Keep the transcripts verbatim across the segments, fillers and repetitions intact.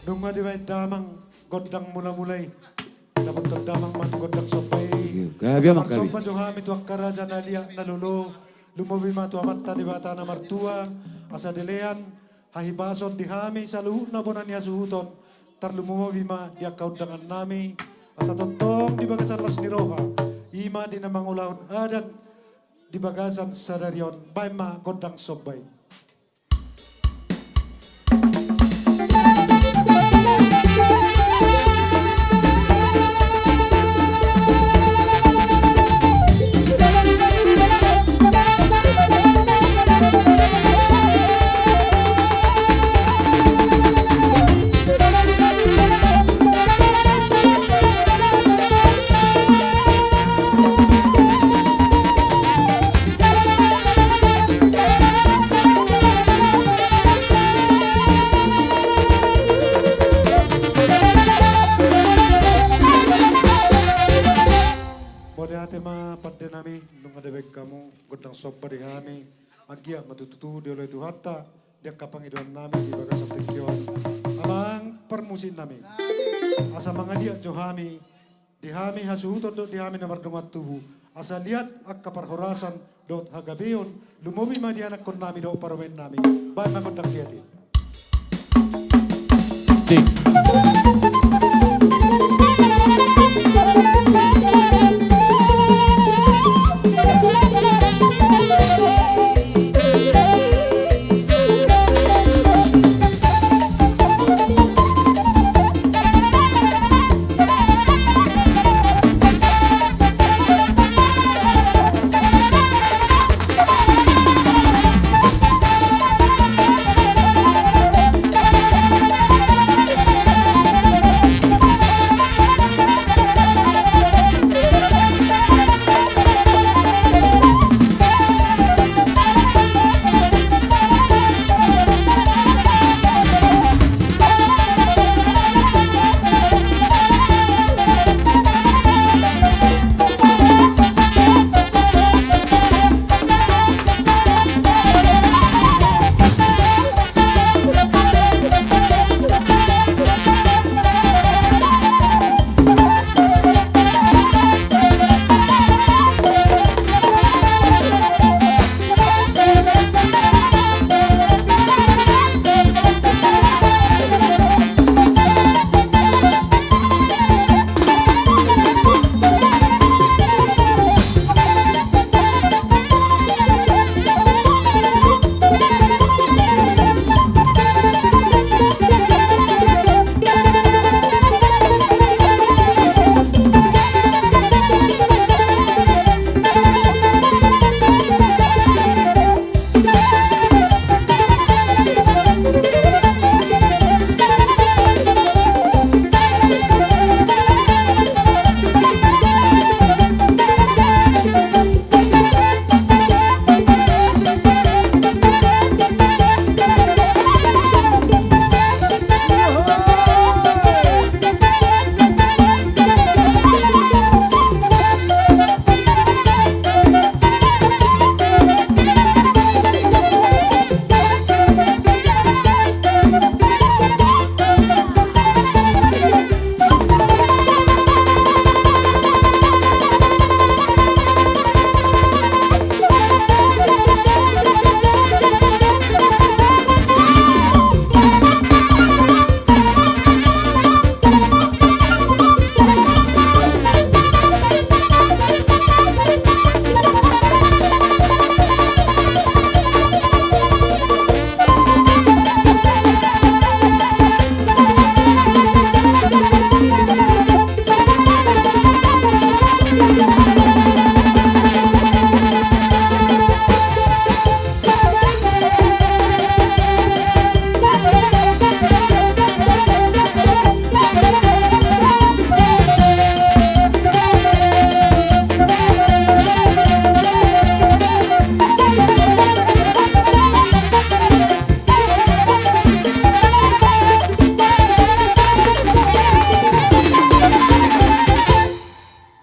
Nunga dibaen damang gondang mula-mula i. Dapothon damang ma gondang somba i. Gabe ma gabe. Asa marsomba jo hami tu angka raja na liat na lolo, lumobi ma tu Amanta Debata na martua, asa dilean hahipason di hami saluhutna bona ni hasuhuton, tarlumobi ma di angka undangan nami, asa tongtong di bagasan las ni roha, i ma di na mangulahon adat di bagasan sadari on, baen ma gondang somba i. Mauliate ma pande nami, nunga dibaen hamu gondang somba di hami, anggiat ma tutu dioloi Tuhanta di angka pangidoan nami di bagasan tingki on. Amang parmusik nami, asa mangaliat jo hami, di hami hasuhuton dohot di hami na mardongan tubu, asa liat angka parhorasan dohot hagabeon, lumobi ma di anakkon nami dohot parumaen nami. Baen ma gondang liat i. Cik.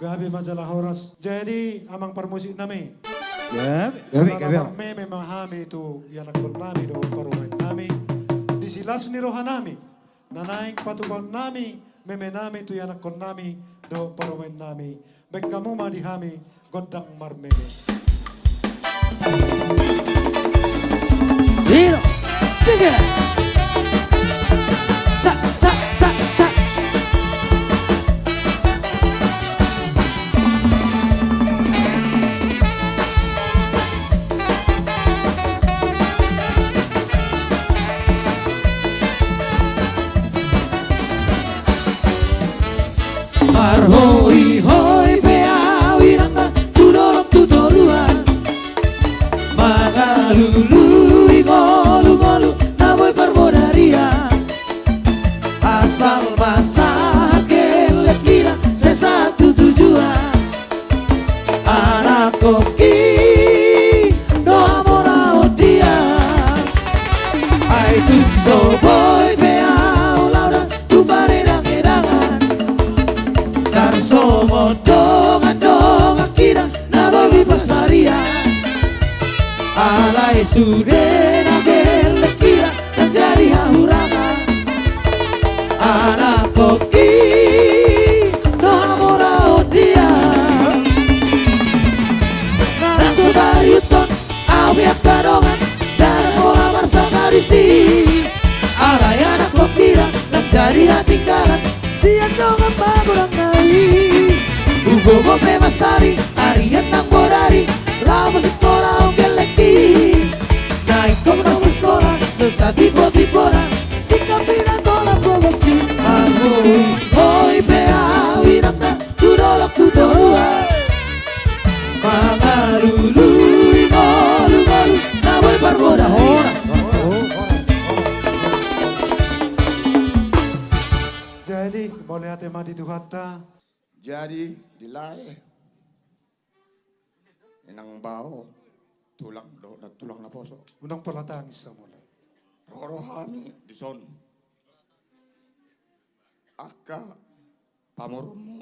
Gabe ma jala horas. Jadi, amang parmusik nami. Gabe, gabe, gabe. Marmeme ma hami tu ianakhon nami dohot parumaen nami. Di silas ni roha nami. Na naeng patupaonnami memenami tu ianakkonnami dohot parumaennami. Baen hamu ma di hami gondang marmeme. Hiro, tiga. Cak, cak, cak, cak. Marhoi-hoi pe ahu inangna tu dolok tu toruan, mangalului ngolu-ngolu na boi parbodarian. Asal ma sahat gellengkina sai sahat tu tujuan. Anakkongki do hamoraon dia. Ai tung so boi pe ahu laho da tu paredang-edangan, tarsongon dongan-dongankina na boi pansarian. Alai sude na gellengkina ndang jadi hahurangan. Anakkongki do hamoraon dia. Ndang so tariuthon ahu pe angka dongan, ndada pola marsangkap disi. Alai anakkongkina ndang jadi hatinggalan sian dongan magodang nai. Hugogo pe mansari arian nang bodari, laho masikolahon gellengki. Na ingkon na masikola do satipo-tipona, singkap pina tolap gogonki. Marhoi-hoi pe ahu inangna tu dolok tu toruan, mangalului ngolu-ngolu na boi parbodarian. Jadi, mauliate ma di Tuhanta. Jadi, di lae, inang bao, tulang dohot nantulang naposo. Unang pola tangis hamu. Ro do hami dison, angka pamoruonmu.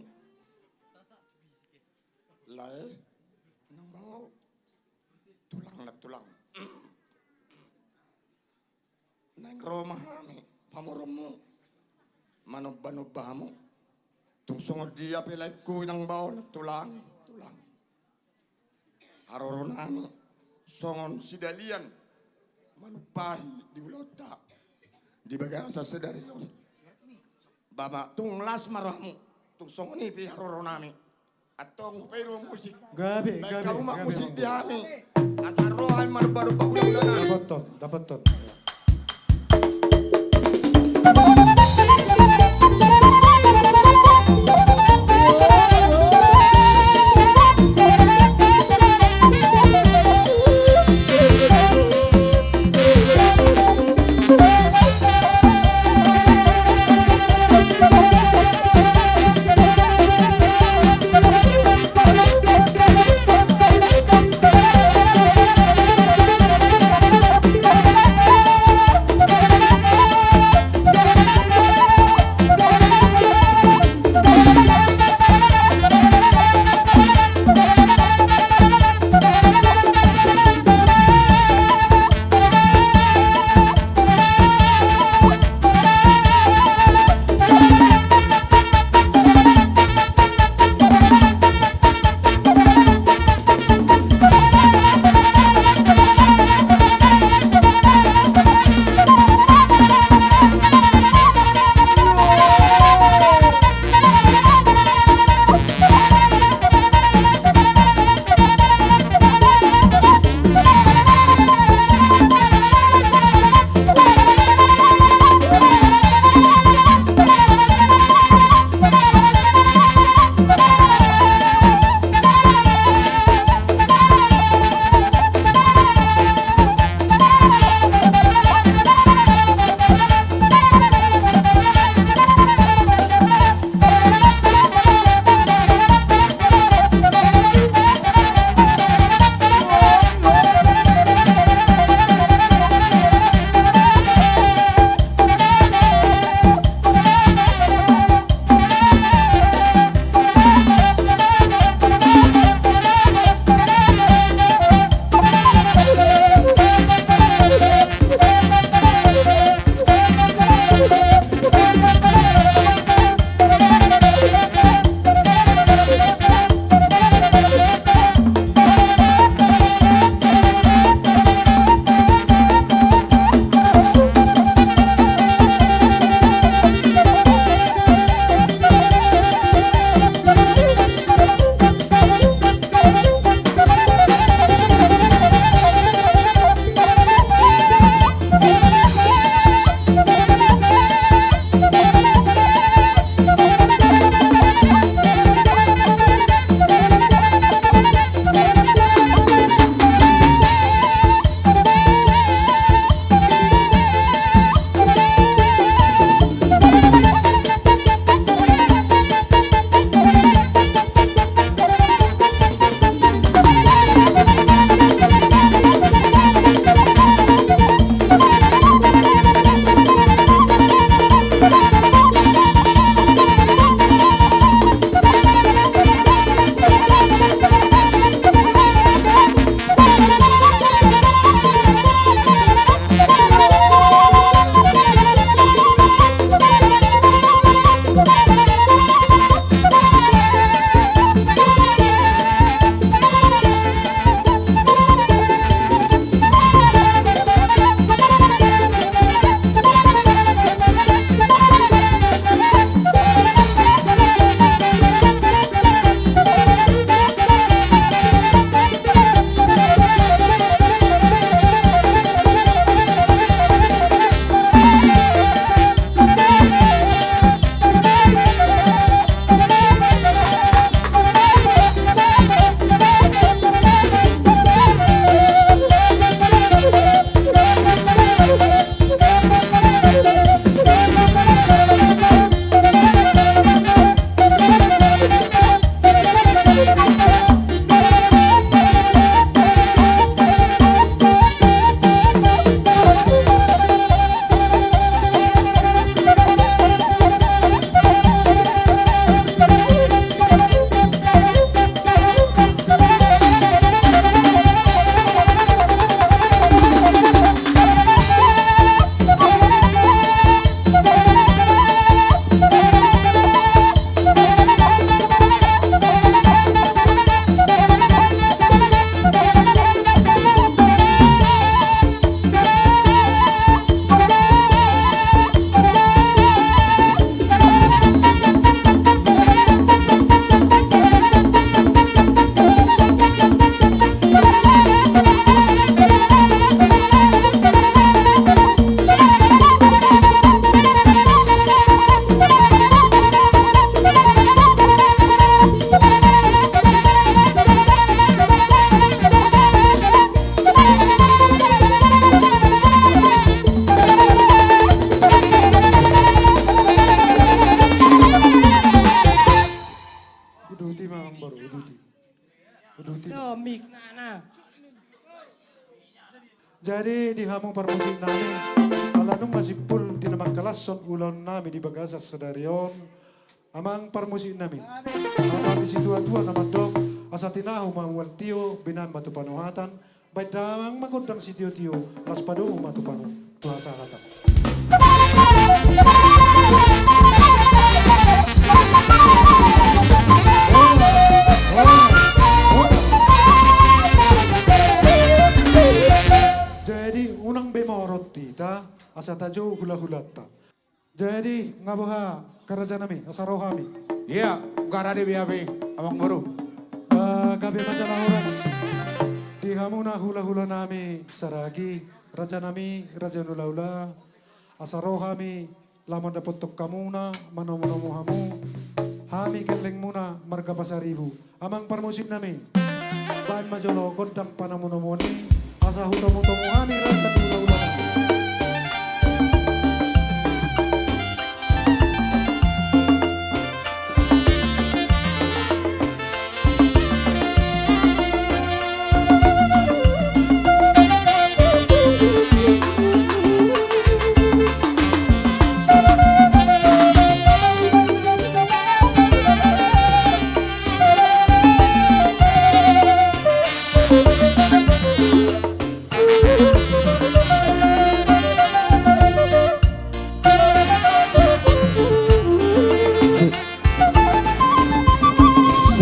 Lae, inang bao, tulang nantulang. Naeng ro ma hami pamoruonmu, manomba-nomba hamu. Tung songon dia pe laengku, inang bao, nantulang, tulang, haroronami songon sidalian manumpahi di ulaonta di bagasan sadari on. Ba ma tung las ma rohamu, tung songon i pe haroronami. Antong hupaida ma musik. Gabe, gabe, gabe. Baen hamu ma musik di hami, asa ro hami manomba-nomba hula-hulanami. Dapothon, dapothon. Aduh, tidak. Domik, nana. Jadi di hamu parmusik nami, ala nunga simpul di na mangkalashon ulaon nami di bagasan sadari on, amang parmusik nami. Amen. Ala ni situatua na mandok, asa tinahu ma mual tio, binahen ma tu panuhatan, baen damang ma gondang sitiotio, laos padomu ma tu panu-, tu hasahatan. Jadi unang be morot hita, asa tajou hulahulanta. Jadi nga boha, angka raja nami, asa ro hami. Ia, angka raja nami, amang boru. Ah, gabe ma jala horas di hamuna hulahula nami Saragi, raja nami, raja ni hulahula. Asa ro hami laho mandapothon hamuna, manomunomu hamu. Hami gellengmuna marga Pasaribu. Amang parmusik nami, baen ma jolo gondang panomunomuon i, asa hutomutomu hami rasa di hulahula nami.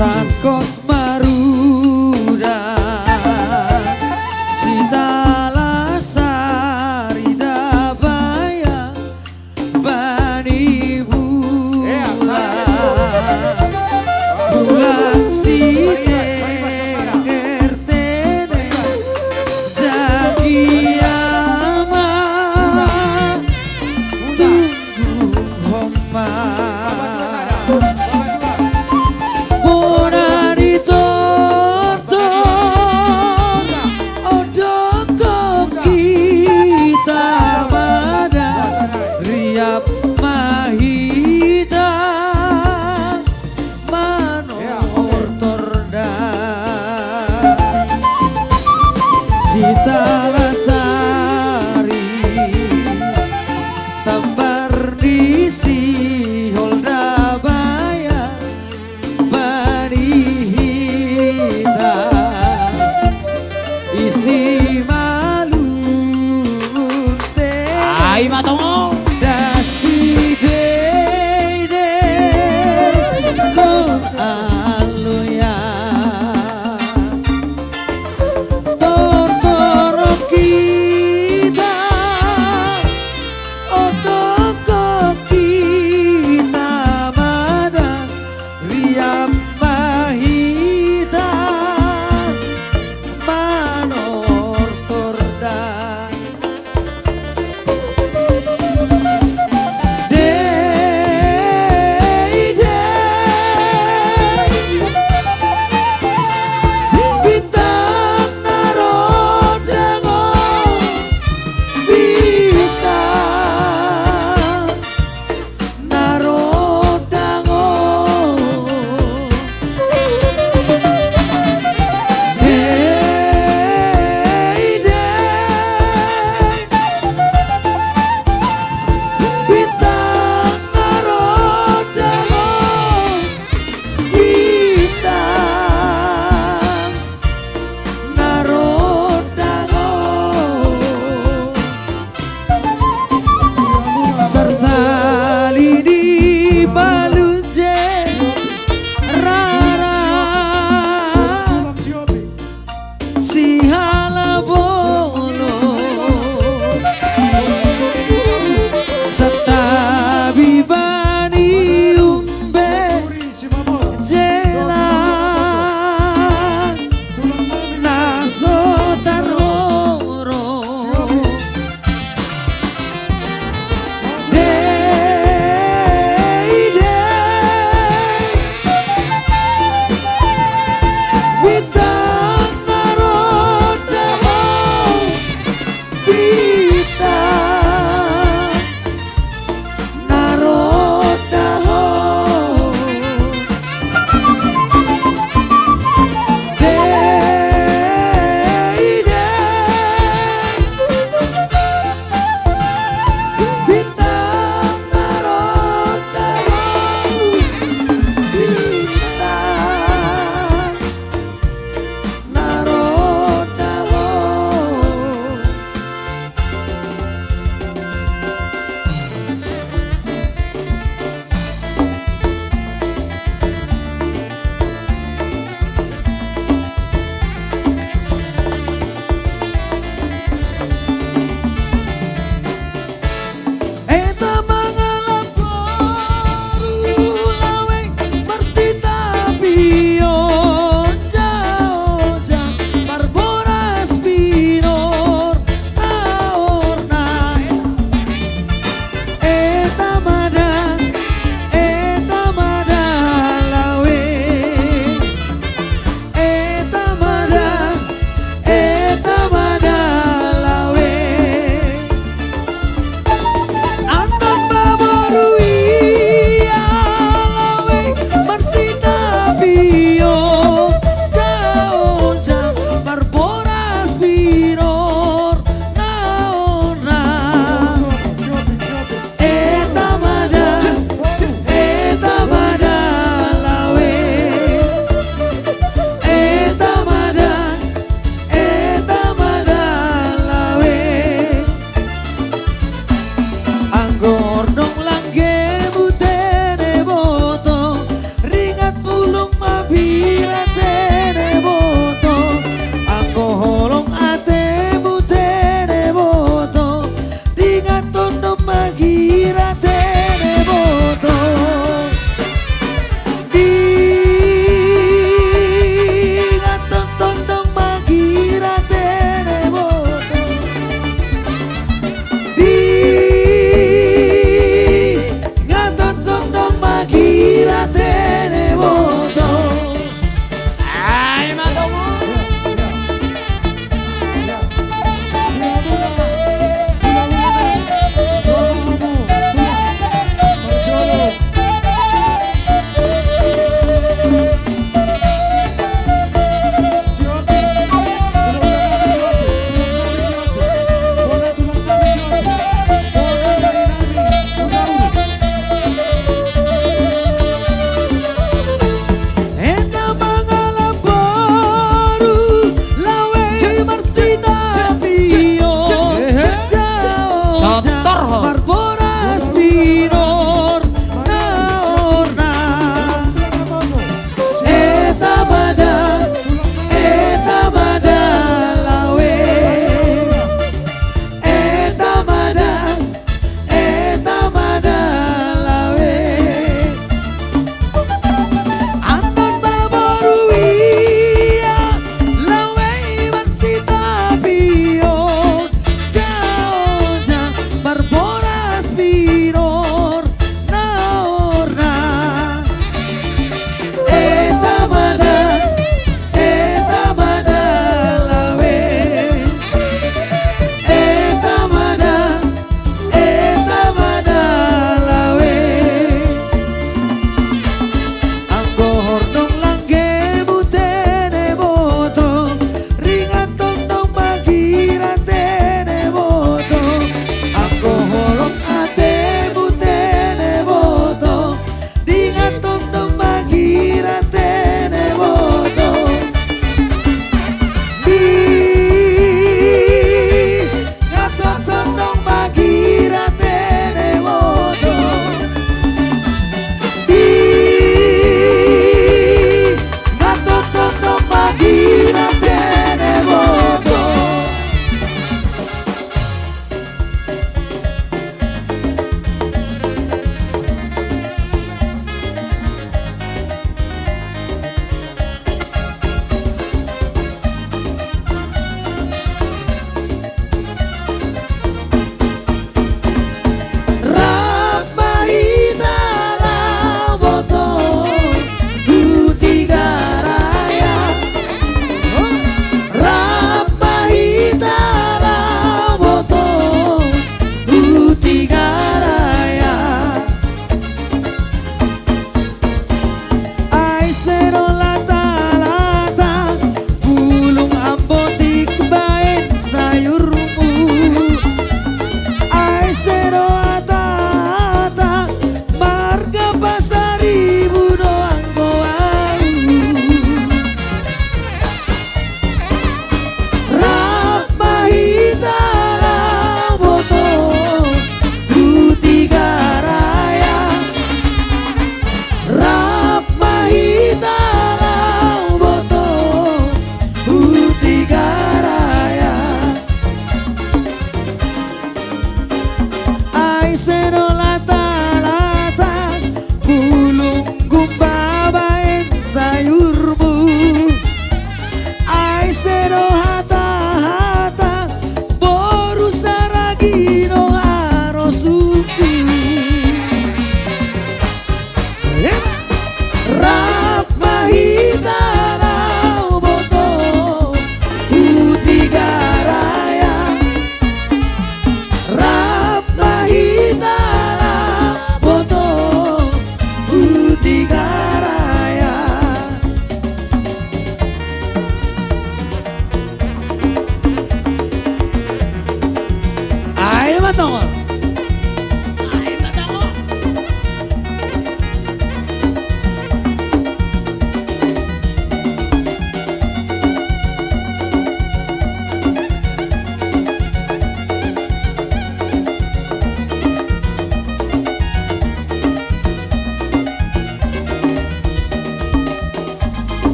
Sangkot marudang, sitala sari dabayang, bani bulan, bulan sitengger tene, jagi ama tunggu homa.